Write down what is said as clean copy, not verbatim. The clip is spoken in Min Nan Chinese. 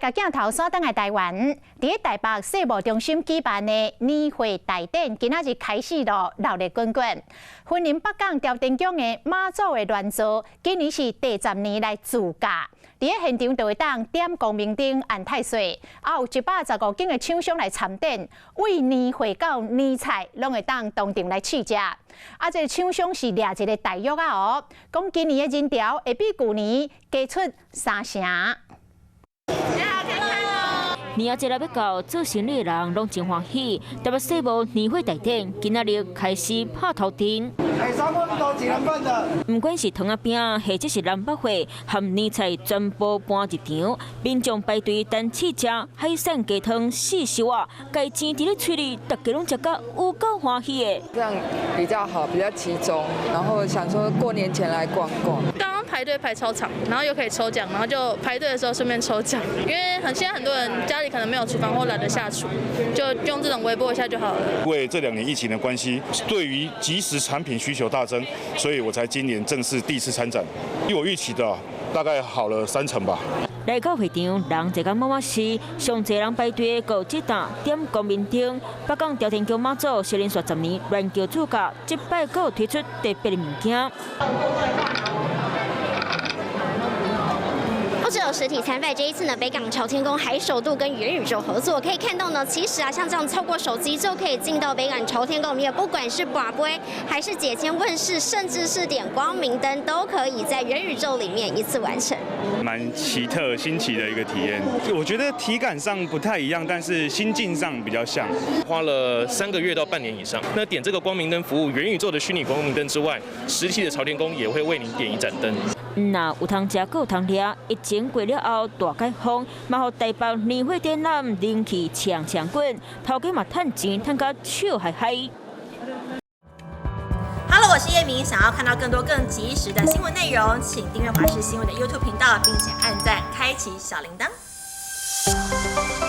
共鏡頭轉轉來台灣，佇咧台北世貿中心舉辦的年貨大展，今仔日開始咯，熱鬧滾滾。雲林北港朝天宮的媽祖的鑾座，今年是第10年來自駕。佇咧現場就會當點光明燈、安太歲，也有115間的廠商來參展，對年貨到年菜，攏會當當場來試食。啊，這个廠商是掠一个大約仔哦，講今年的人潮會比舊年加出三成。年仔節來欲到，做生意的人攏真歡喜。台北世貿年貨大展，今仔日開始拍頭陣。毋管是糖仔餅，或者是南北貨，和年菜全部搬入場，民眾排隊等試食海產雞湯四十碗，共錢佇咧喙裡，大家攏食甲有夠歡喜的。這樣比較好，比較集中，然後想說過年前來逛逛。剛剛排隊排超長，然後又可以抽獎，然後就排隊的時候順便抽獎，因為現在很多人家裡可能沒有廚房或懶得下廚，就用這種微波一下就好了。因為這2年疫情的關係，對於即食產品需求大增，所以我才今年正式第一次參展。比我預期的大概好了三成吧。來到會場，人濟甲滿滿是，上濟人排隊的這檔點光明燈。北港朝天宮媽祖是連續10年鑾轎自駕，這擺閣推出特別的物件。不只有實體參拜，這一次呢，北港朝天宮還首度跟元宇宙合作，可以看到呢，其實啊，像這樣透過手機就可以進到北港朝天宮裡面，不管是跋杯還是解籤問事，甚至是點光明燈，都可以在元宇宙裡面一次完成。蠻奇特、新奇的一個體驗，我覺得體感上不太一樣，但是心境上比較像。花了3個月到半年以上，那點這個光明燈服務，元宇宙的虛擬光明燈之外，實體的朝天宮也會為您點一盞燈。若有通食，閣有通掠，疫情過了後大解封，嘛予台北年貨展覽人氣強強滾，頭家嘛趁錢趁甲笑嗨嗨。 Hello，我是葉明，想要看到更多更及時的新聞內容，請訂閱華視新聞的 YouTube 頻道，並且按讚開啟小鈴鐺。